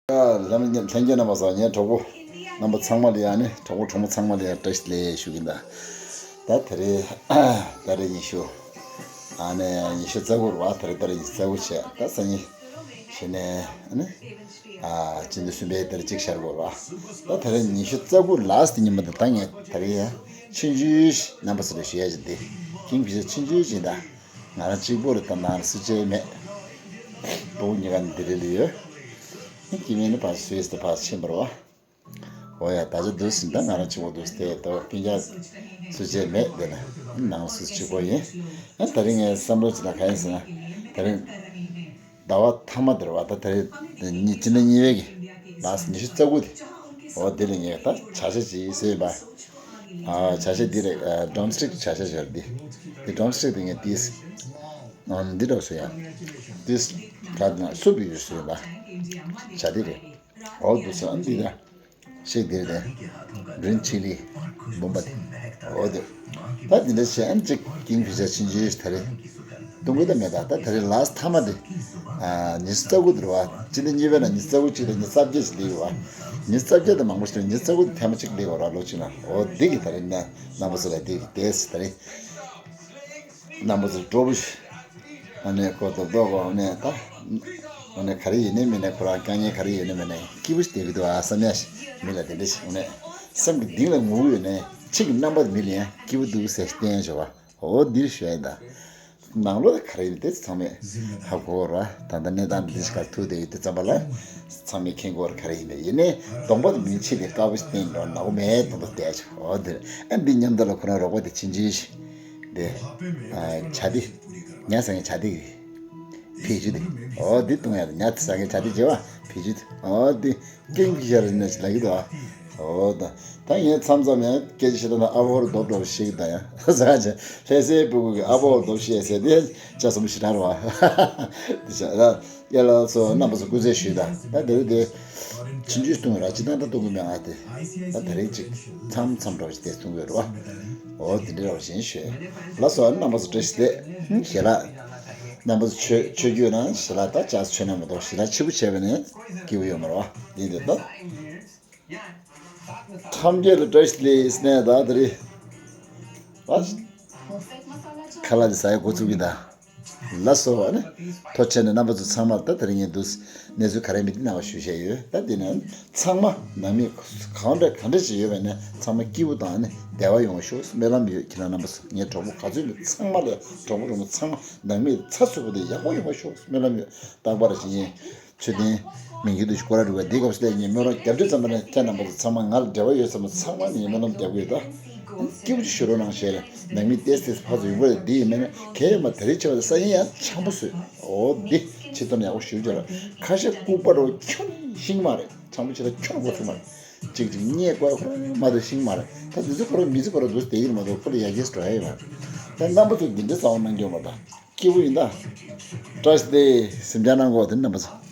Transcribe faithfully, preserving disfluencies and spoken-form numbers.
ལྷན་རྒྱས་རྣམ་པ་ཚོ། ངའི་གྲོགས་པོ་རྣམ་པ་ཚང་མ་ལ་ཡང་ནི། གྲོགས་པོ་གྲོགས་མོ་ཚང་མ་ལ་ཡང་བཀྲ་ཤིས་བདེ་ལེགས་ཞུ་གི་ཡིན་ད། ད་དེ་རིང་ད་རེས་ཉི་ཤུ། ཨ་ནི་ཉི་ཤུ་རྩ་དགུ་རེད་པ། དེ་རིང་ད་རེས་ཉི་ཤུ་རྩ་དགུ་བྱས། ད་སང་ཉིན་གཞི་ནས་ཨ་ནི་ཨ་སྤྱི་ཟླ་གསུམ་པའི་ཟླ་གཅིག་ཤར་དགོས་རེད་པ། ད་དེ་རིང་ཉི་ཤུ་རྩ་དགུ་ལ་སི་ཊི་ཉིན་མོ་དེ། ད་ངས་དེ་རིང་ཡང་ཆུང་ཆུང་ཞིག་རྣམ་པ་ཚོ་ལ་ཞུ་ཡ་ཞིག་འདི། ཀིང་ཕི་ཤར་ཆུང་ཆུང་ཞིག་ད། ང་རང་གཅིག་པོ་རེད། ད་ནང་ལ་སུ་གཅིག་མེད། སྤུ་གུ་གཉིས་ཀ་ནི་ལྡི་ལི་ལ་ཡོད། སྐྱེ་དམན་ནི་ཕར་སུད་སི་དུ་ཕར་ཕྱིན་པ་རེད་པ། འོ་ཡ། ད་ཆ་འདུག་ཟིན། ད་ང་རང་གཅིག་པོ་འདུག་སྟེ། ད་སྤུན་ཀྱག་སུ་གཅིག་མེད། དེ་ན་ནང་ལ་སུ་གཅིག་པོ་ཡིན། ཨ་དེ་རིང་ངས་བསམ་བློ་ཅིག་ལ་ག་ཡིན་ཟེར་ན། དེ་རིང་ཟླ་བ་མཐའ་མ་དེ་རེད་པ། ད་དེ་རིང་ཉི་སྤྱི་ཟླ་གཉིས་པའི་གི་ལ་སི་ཊི་ཉི་ཤུ་རྩ་དགུ་དེ། འོ་དེ་ལ་ངས་ད་བྱ་བྱེད་ཅིག་བཟོས་ཡིན་པ། ཨ་བྱ་བྱེད་འདི་རེད། ཨ་ཌམ་སི་ཊིག་བྱ་བྱེད་ཟེར་འདི། འདི་ཌམ་སི་ཊིག་དེ་ངས་ཏིས་ཨ་འདི་འདྲ་བཟོས་ཡ། ཏིས་ག་ན་སུབ་ཡོད་བཟོས་ཡིན་པ། བྱ་འདི་རེད། འོ་འདུག་སེ། ཨ་འདི་ད་ཤེག་འདི་རེད། གྷི་རིན་ཆི་ལི་བུམ་པ་དེ། འོ་དེ། ད་འདི་འདྲ་བྱས། ཨ་གཅིག་ཀིང་ཕི་ཤར་ཆུང་ཆུང་ཞིག་ད་རེས་བཏུང་གི་ད་མེད། ད་ད་དེ་རིང་ལ་སི་ཊི་མཐའ་མ་དེ། ཨ་ཉི་ཤུ་རྩ་དགུ་དེ་རེད་པ། སྤྱི་ཟླ་གཉིས་པའི་ནང་ཉི་ཤུ་རྩ་དགུ་གཅིག་དང་ཉི་ཤུ་རྩ་བརྒྱད་ཅིག་སླེབས་ཡོད་པ། ཉི་ཤུ་རྩ་བརྒྱད་དེ་མང་པོ་ཞིག་རེད། ཉི་ཤུ་རྩ་དགུ་དེ་ཐེངས་མ་གཅིག་སླེབས་པ་རེད་པ། ལོ་གཅིག་ནང་འོ་འདི་གི་ད་རེས་ནས་རྣམ་པ་ཚོ་ལ་འདི་གི་དེ་ད་རེས་རྣམ་པ་ཚོ་སྤྲོ་པོ་ཞིག་ཨ་ནི་ཁོ་རྡོག་རྡོག་གོ། ཨ་ནི་ད་ཨ་ནི་ག་རེ་ཡིན་ནའི་མིན་ནའི། ཁོ་རང་དཀའ་ངལ་ག་རེ་ཡོད་ནའི་མེད་ནའི་སྐྱིད་པོ་ཞིག་བསྡད་ཀྱི་འདུག་ཨ་བསམ་ཡ་ཞིག་མི་ལ་དེ་འདྲ་ཞིག་ཨ་ནི་སེམས་ཀྱི་གཏིང་ལ་ངུ་གི་ཡོད་ནའི། ཕྱི་གི་རྣམ་པ་མི་ལ་ཡང་སྐྱིད་པོ་འདུག་ཟེར་བསྟན་ཞོར་བ། འོ་འདིར་ཞུ་ཡ་ཡིན་ད། ནང་ལོགས་ལ་ག་རེ་ཡིན་དེ་ཚང་མས་ཧ་གོ་ར། ད་ལྟ་གནས་སྟངས་འདི་ཞིག་ག་ཐུག་བསྡད་ཡོད་དེ་ཙམ་པ་ལ་ཚང་མས་མཁྱེན་གྱི་ཡོད་རེད། ག་རེ་ཡིན་པས། ཡིན་ནའི་གདོང་པ་དེ་མི་ཕྱི་དེ་དཀར་པོ་ཞིག་བསྟན་འགྲོ་ནག་པོ་མེད་དུ་འདུག་བསྡད་ཆོག་འོ་འདིར། ཨ་འདི་མཉམ་དུ་ལ་ཁོ་རང་རོགས་པ་དེ་ཆུང་ཆུང་ཞིག་དེ། ཨ་བྱ་དེ། ཉ་ཟ་མཁན་བྱ་དེ་གི་བེད་སྤྱོད་དེ། འོ་འདི་བཏུང་ཡ་དེ། ཉ་ཟ་མཁན་བྱ་དེ་བྱེད་པ་བེད་སྤྱོད་དེ། འོ་འདི། ཀིང་ཕི་ཤར་ནས་ལབ་ཀྱི་འདུག་ཨ། འོ་ད། ད་ངས་མཚམས་མཚམས་ཡང་སྐད་ཆ་བཤད་ད་ན་ཨ་ཕོར་རྡོབ་རྡོབ་ཤིག་ད་ཡང་ཟ་ཆེ། ལྷ་སའི་སྤུ་གུ་གི་ཨ་ཕོར་རྡོབ་ཤིག་ཟེར་དེ་ཅག་སོ་མོ་ཞེ་དྲག་རེད་པ། དེ་ཆ་ད་ཡ་ལ་སོ་རྣམ་པ་ཚོ་སྐུ་རྩེད་ཞུས་ད། ད་དེ་རིང་དེ་ཆུང་ཆུང་བཏུང་ར། ཅི་ད་ད་བཏུང་གི་མེད་ང་དེ། ད་དེ་རིང་ཅིག་མཚམས་མཚམས་འདྲ་བ་ཞིག་དེ་བཏུང་གི་རེད་པ། འོ་དེ་འདྲ་ར་བ་ཞེས་ཞུས། ལགས་སོ། རྣམ་པ་ཚོ་བཀྲ་ཤིས་བདེ་ལེགས། ཞལ་ལག་རྣམ་པ་ཚོ་ཆོས་ཆོས་བརྒྱུད་ནང་ཞལ་ལག་ད་ཅག་ཆོས་ནང་མ་གཏོགས་ཞལ་ལག་ཕྱི་པོ་བྱས་པ་ནས་སྐྱིད་པོ་ཡོད་མ་རེད་པ། འདི་འདི་ད། ཐམས་ཅད་ལ་བཀྲ་ཤིས་བདེ་ལེགས་ནས་ད་དེ་རིང་ཨ་ཁ་ལག་དེ་ཟ་ཡ་འགོ་བཙུགས་ཀྱི་ད། ལགས་སོ། ཨ་ནི་ཐུགས་རྗེ་ཆེ་ནས་རྣམ་པ་ཚོ་ཚང་མར། ད་དེ་རིང་ངས་འདུག་གནས་ཚུལ་ག་རེ་མེད་དེ་རྣམ་པ་ཞུ་བཞག་ཡོད། ད་དེ་ནས་ཚང་མ་ནང་མི་གང་འདྲ་གང་འདྲ་ཞིག་ཡོད་པ་ཡིན་ན་ཚང་མ་སྐྱིད་པོ་དང་ནི་བདེ་བ་ཡོང་བ་ཤོག་སྨོན་ལམ་ཡོད། ཁྱེད་རང་རྣམ་པ་ཚོ། ངའི་གྲོགས་པོ་ག་ཚོད་མེད་ཚང་མ་ལ། གྲོགས་པོ་གྲོགས་མོ་ཚང་མ་ནང་མི་ཚ་ཚུད་པོ་དེ་ཡག་པོ་ཡོང་བ་ཤོག་སྨོན་ལམ་ཡོད། རྟག་པར་ཞིག་ཡིན། མཆོད་རྟེན་མི་འགྱུར་དུ་སྐོར་ར་རུ་བ། འདིའི་སྐབས་སུ་ལས་ངས་སྨོན་ལམ་རྒྱབ་དུས་ཙམ་པ་ནས་ཁྱེད་རྣམ་པ་ཚོ་ཚང་མ་ང་ལ་འབྲེལ་བ་ཡོད་ཚང་མ་ཚང་མ་ངས་སྨོན་ལམ་རྒྱབ་གི་ཡོད་ད། སྐྱིད་པོ་ཅིག་བཞུགས་རོགས་གནང་ཞེས་ནང་མི་ཏེས་ཏེས་ཕར་ཚུར་ཡོང་གི་རེད། འདི་ཡིན་མིན་ན་གལ་ཡོད་མ། དེ་རིང་ཆེ་བ་ལ་སང་ཉིན་ཡང་འཆམ་པོ་བཟོས། འོ་འདི་ཕྱི་དོན་ཡག་པོ་ཞུ་རྒྱུ་ར། ཁ་ཤས་ལྐུགས་པ་རོ་ཁྱོན་ཤིང་མ་རེད། འཆམ་པོ་བྱེད་ལ་ཁྱོན་གོ་ཐུབ་མ་རེད། ཅིག་ཅིག་བརྙས་བཀོད་ཁོ་མ་དུ་ཤིང་མ་རེད། ད་འདི་ཚོ་ཁོ་རང་མི་ཚེ་ཁོ་རང་འདུག་བསྡད་ཀྱི་རེད་མ་གཏོགས་ཁོ་ལ་ཡར་རྒྱས་སུ་འགྲོ་ཡ་ཡོད་མ་རེད། ད་རྣམ་པ་ཚོ་འདི་འདྲ་བཟང་བོ་གནང་རྒྱུ་མ་གཏོགས་སྐྱིད་པོ་ཡིན་ད། བཀྲ་ཤིས་བདེ་ལེགས། སེམས་ཅན་ནང་གོ་དེ་རྣམ་པ་ཚོ།